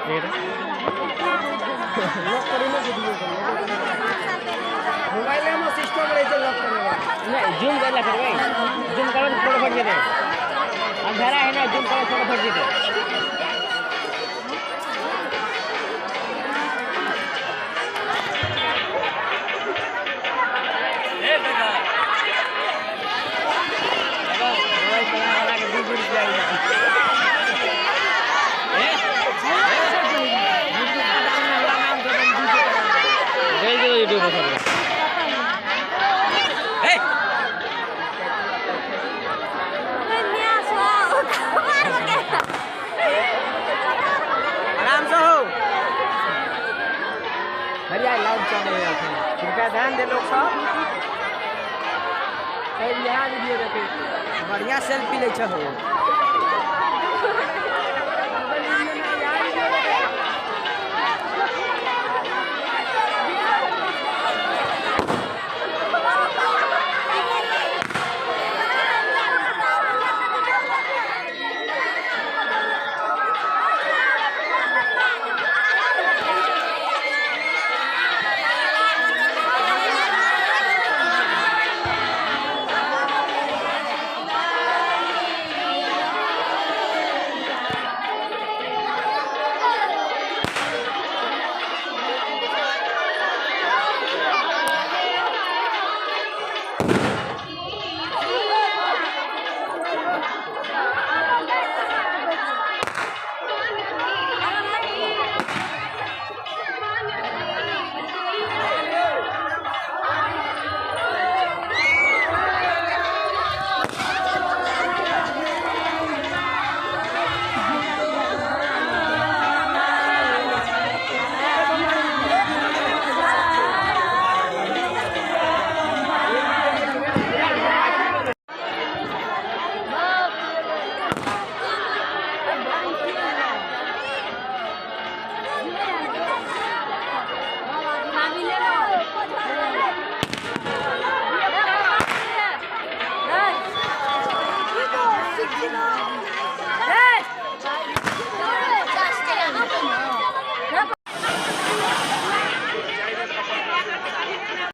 Mobile में system रहे छै लॉक करे वाला। नहीं जूम करला करबै, जूम करबै त फोटो फट जेतै। अंधेरा है ना, जूम करे फोटो फट जेतै। ए दादा मोबाइल चला वाला के 2 रुपया आई। भेज देबै यूट्यूब पर। आराम से हो भैया, लाइव चल रही है, कृपया ध्यान दे लोग सब। यहाँ वीडियो देखे बढ़िया सेल्फी लै छै हो। Thank you.